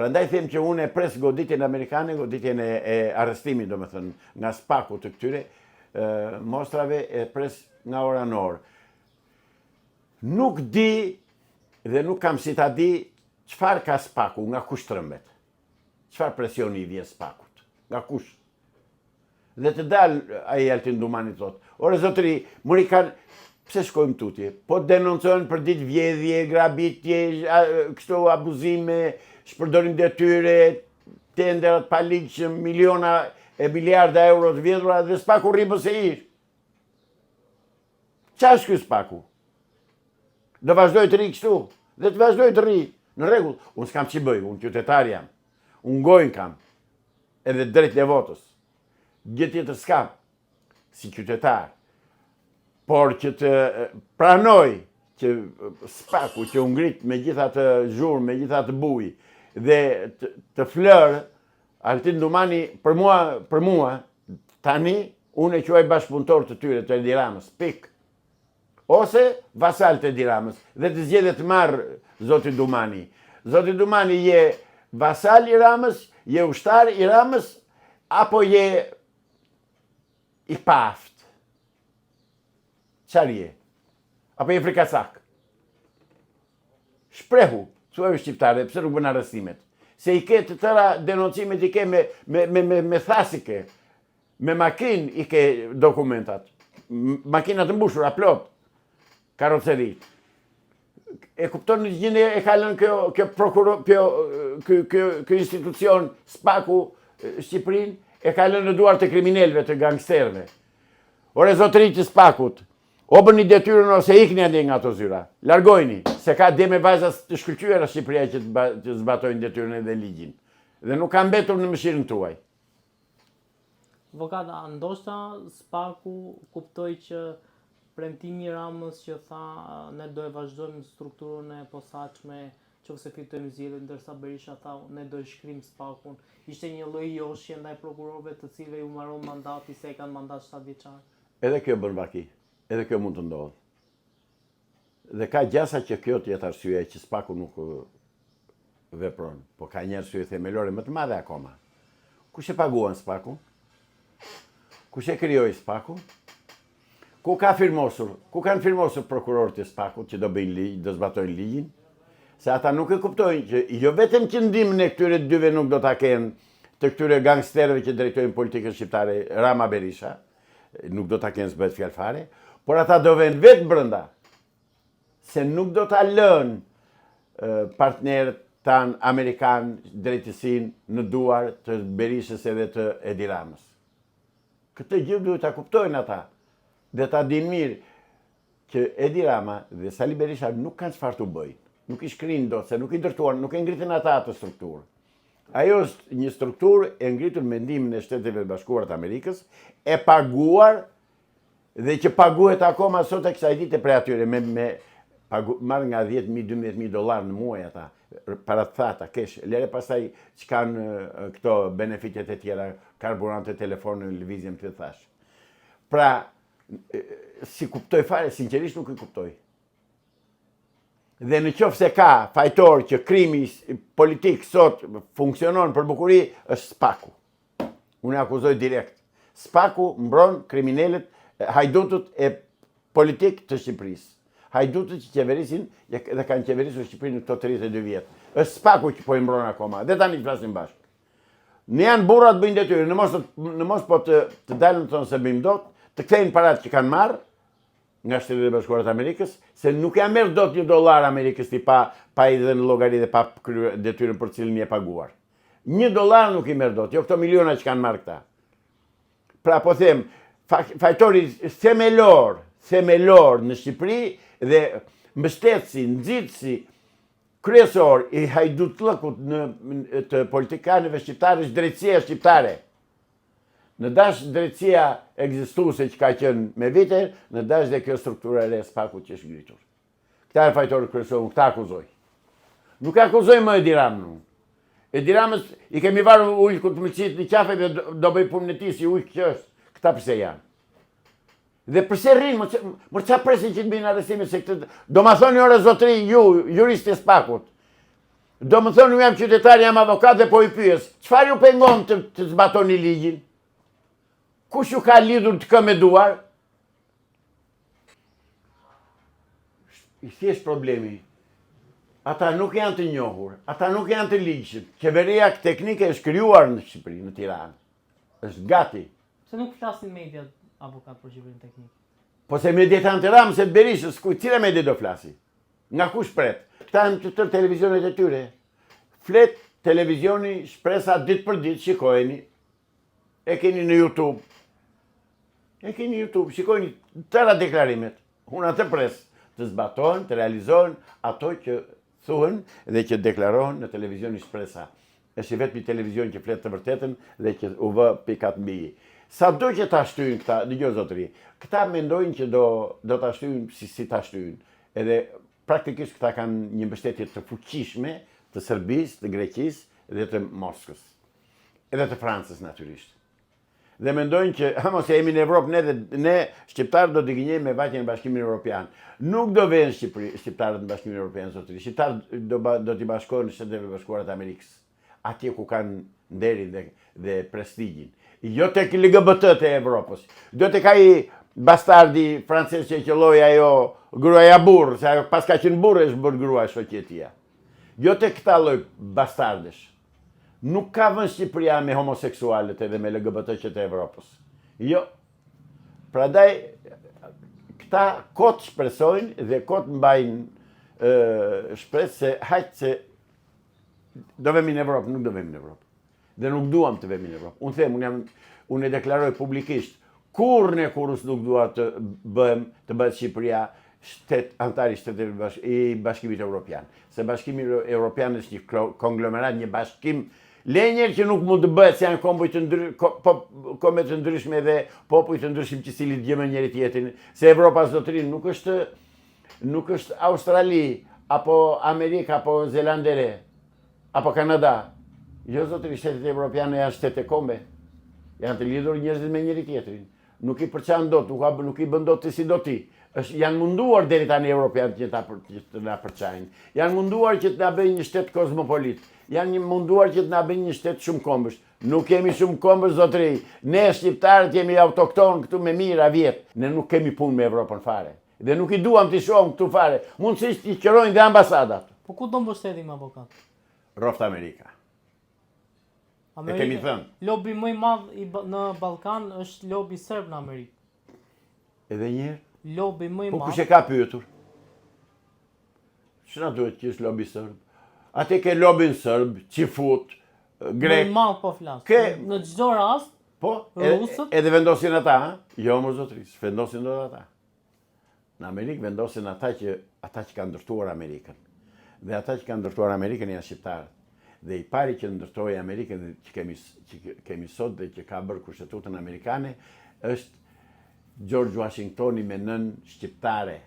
Prandaj them që unë e pres goditjen amerikane, goditjen e, e arrestimit, domethënë, nga SPAK-u të këtyre mostrave e pres nga ora në orë. Nuk di dhe nuk kam si ta di çfarë ka SPAK-u, nga kush trembet. Çfarë presioni i vjen SPAK-ut? Nga kush? Dhe të dalë ai Altin Dumani thotë, ore zotëri, mëri kanë, pse shkojmë tutje? Po denoncohen për ditë vjedhje, grabitje, kështu abuzime, shpërdorim detyre, tendera të paligjshëm, miliona e miliarda euro të vjedhura dhe SPAK-u rri bën se ish. Ça është ky SPAK-u? Do vazhdoj të rri kështu dhe të vazhdoj të rri në rregull. Unë s'kam ç'i bëj, unë qytetar jam. Unë gojën kam. Edhe drejtën e votës. Gjë tjetër s'kam si qytetar. Por që të pranoj që SPAK-u që u ngrit me gjithë atë zhurmë, me gjithë atë bujë dhe të, të flërë Altin Dumani për mua, për mua tani unë e quaj bashkëpunëtor të tyre të Edi Ramës, pikë. Ose vasal të Edi Ramës dhe të zgjedhë të marrë zoti Dumani. Zoti Dumani je vasal i Ramës, je ushtar i Ramës apo je i paaftë? Çfarë je? Apo je frikacak? Shprehu, thuaju shqiptarëve, pse nuk bën arrestimet? Se i ke të tëra denoncimet i ke me, me, me, me, me thasë i ke, me makinë i ke dokumentat, makina të mbushura plot, karroceritë. E kupton në gjendje e ka lënë kjo, kjo prokuro, kjo, kjo, kjo, kjo institucion SPAK-u Shqipërinë, e ka lënë në duar të kriminelëve, të gangsterëve. Ore zotëri të SPAK-ut, O bëni detyrën ose ikni andej nga ato zyra. Largojni, se ka djem e vajza të shkëlqyera Shqipëria që të, të zbatojnë detyrën edhe ligjin. Dhe nuk ka mbetur në mëshirën tuaj. Avokat, a ndoshta SPAK-u kuptoi që premtimi i Ramës që tha ne do e vazhdojmë strukturën e posaçme qoftë se fitojmë zgjedhjet, ndërsa Berisha tha ne do e shkrijmë SPAK-un. Ishte një lloj joshje ndaj prokurorëve të cilëve ju mbaron mandati se e kanë mandat 7 vjeçar. Edhe kjo bën vaki, edhe kjo mund të ndodhë. Dhe ka gjasa që kjo të jetë arsyeja që SPAK-u nuk vepron, po ka një arsye themelore më të madhe akoma. Kush e paguan SPAK-un? Kush e krijoi SPAK-un? Ku ka firmosur? Ku kanë firmosur prokurorët e SPAK-ut që do bëjnë ligj, do zbatojnë ligjin? Se ata nuk e kuptojnë që jo vetëm që ndihmën e këtyre dyve nuk do ta kenë të këtyre gangsterëve që drejtojnë politikën shqiptare, Rama Berisha, nuk do ta kenë s'bëhet fjalë fare, por ata do venë vetë brenda, se nuk do ta lënë partnerët tanë amerikanë drejtësinë në duar të Berishës edhe të Edi Ramës. Këtë gjë duhet ta kuptojnë ata dhe ta dinë mirë që Edi Rama dhe Sali Berisha nuk kanë çfarë t'u bëjnë. Nuk i shkrijnë dot, se nuk i ndërtuan, nuk e ngritën ata atë strukturë. Ajo është një strukturë e ngritur me ndihmën e Shteteve të Bashkuara të Amerikës, e paguar dhe që paguhet akoma sot e kësaj dite prej atyre me me pagu, marrë nga 10.000, 12.000 dollar në muaj ata, para të thata, kesh, lere pastaj që kanë këto benefitet e tjera, karburante, telefon, lëvizjem të thash. Pra, s'i kuptoj fare, sinqerisht nuk i kuptoj. Dhe në qoftë se ka fajtor që krimi politik sot funksionon për bukuri, është SPAK-u. Unë e akuzoj direkt. SPAK-u mbron kriminelët, hajdutët e politik të Shqipërisë. Hajdutët që qeverisin dhe kanë qeverisur Shqipërinë në këto 32 vjet. Është SPAK-u që po i mbron akoma. Dhe tani që flasim bashkë. Në janë burra të bëjnë detyrën, në mos, në mos po të, të dalin të thonë s'e bëjmë dot, të kthejnë parat që kanë marrë, nga Shtetet e Bashkuara të Amerikës, se nuk ja merr dot një dollar Amerikës ti pa pa i dhënë llogari dhe pa kryer detyrën për cilën je paguar. Një dollar nuk i merr dot, jo këto miliona që kanë marrë këta. Pra po them, fajtori themelor, themelor në Shqipëri dhe mbështetësi, nxitësi kryesor i hajdutllëkut në të politikanëve shqiptarë është drejtësia shqiptare. Në dash drejtësia ekzistuese që ka qenë me vite, në dash dhe kjo struktura e re e SPAK-ut që është ngritur. Këta janë fajtorët kryesorë, unë këta akuzoj. Nuk e akuzoj më Edi Ramën unë. Edi Ramës i kemi varur ujkut të mëlçitë në qafë dhe do bëj punën e tij si ujk që është. Këta përse janë. Dhe përse rrinë, më ça presin që të bëjnë arrestimin se këtë... Do ma thoni ore zotri ju, juristi e SPAK-ut. Domethënë, unë jam qytetar, jam avokat dhe po i pyes, çfarë ju pengon të, të zbatoni ligjin? Kush ju ka lidhur të këmbë e duar? I thjeshtë problemi. Ata nuk janë të njohur, ata nuk janë të ligjshëm. Qeveria teknike është krijuar në Shqipëri, në Tiranë. Është gati. Pse nuk flasin mediat avokat për qeverinë teknike? Po se mediat janë të Ramës e të Berishës, ku cila media do flasi? Nga kush pret? Këta janë të tërë televizionet e tyre. Flet televizioni Shpresa ditë për ditë, shikojeni. E keni në YouTube. E keni në YouTube, shikojeni tëra deklarimet. Unë atë pres të zbatohen, të realizohen ato që thuhen dhe që deklarohen në televizionin Shpresa. Është i vetmi televizion që flet të vërtetën dhe që u vë pikat mbi i. Sado që ta shtyjnë këta, dëgjo zotëri, këta mendojnë që do do ta shtyjnë si si ta shtyjnë. Edhe praktikisht këta kanë një mbështetje të fuqishme të Serbisë, të Greqisë dhe të Moskës. Edhe të Francës natyrisht. Dhe mendojnë që, ha mos jemi në Evropë ne dhe ne shqiptarët do t'i gënjejmë me vajtjen në Bashkimin Evropian. Nuk do venë Shqipëri, shqiptarët në Bashkimin Evropian zotëri. Shqiptarët do ba, do t'i bashkohen në Shtetet e Bashkuara të Amerikës. Atje ku kanë nderin dhe dhe prestigjin. Jo tek LGBT-të e Evropës. Do tek ai bastardi francez që e qëlloi ajo gruaja burrë, se ajo paska qenë burrë është bërë grua e shoqetia. Jo tek këta lloj bastardësh. Nuk ka vend Shqipëria me homoseksualët edhe me LGBT-qët e Evropës. Jo. Prandaj këta kot shpresojnë dhe kot mbajnë shpresë se hajt se do vemi në Evropë, nuk do vemi në Evropë. Dhe nuk duam të vemi në Evropë. Unë them, unë jam unë e deklaroj publikisht, kurrën e kurrës nuk dua të bëhem, të bëhet Shqipëria shtet anëtar i shteteve bash, i Bashkimit Evropian. Se Bashkimi Evropian është një konglomerat, një bashkim Le njëherë që nuk mund të bëhet se janë kombuj të ndry, ko, po, kombe të ndryshme dhe popuj të ndryshëm që s'lidhen gjë me njëri tjetrin, se Evropa zotëri nuk është nuk është Australi apo Amerikë apo Zelandë e Re. Apo Kanada. Jo zotëri, shtetet evropiane janë shtete kombe. Janë të lidhur njerëzit me njëri tjetrin. Nuk i përçan dot, nuk, nuk i bën dot ti si do ti. Është janë munduar deri tani evropianët që ta për, që të na përçajnë. Janë munduar që të na bëjnë një shtet kozmopolit. Janë një munduar që të na bëjnë një shtet shumëkombësh. Nuk jemi shumëkombësh zotëri. Ne shqiptarët jemi autoktonë këtu me mijëra vjet. Ne nuk kemi punë me Evropën fare. Dhe nuk i duam t'i shohim këtu fare. Mundësisht t'i qërojnë dhe ambasadat. Po ku do mbështetim avokat? Rroftë Amerika. Amerika. E kemi thënë. Lobi më i madh i në Ballkan është lobi serb në Amerikë. Edhe një herë? Lobi më i po madh. Po kush e ka pyetur? Ç'na duhet që është lobi serb? Atë ke lobin serb, çifut, grek. Më i madh po flas. Ke... Në çdo rast, po, rusët edhe vendosin ata, ha? Jo, mo zotëri, vendosin dot ata. Në Amerikë vendosin ata që ata që kanë ndërtuar Amerikën. Dhe ata që kanë ndërtuar Amerikën janë shqiptarët. Dhe i pari që ndërtoi Amerikën dhe që kemi që kemi sot dhe që ka bërë kushtetutën amerikane është George Washingtoni me nënë shqiptare.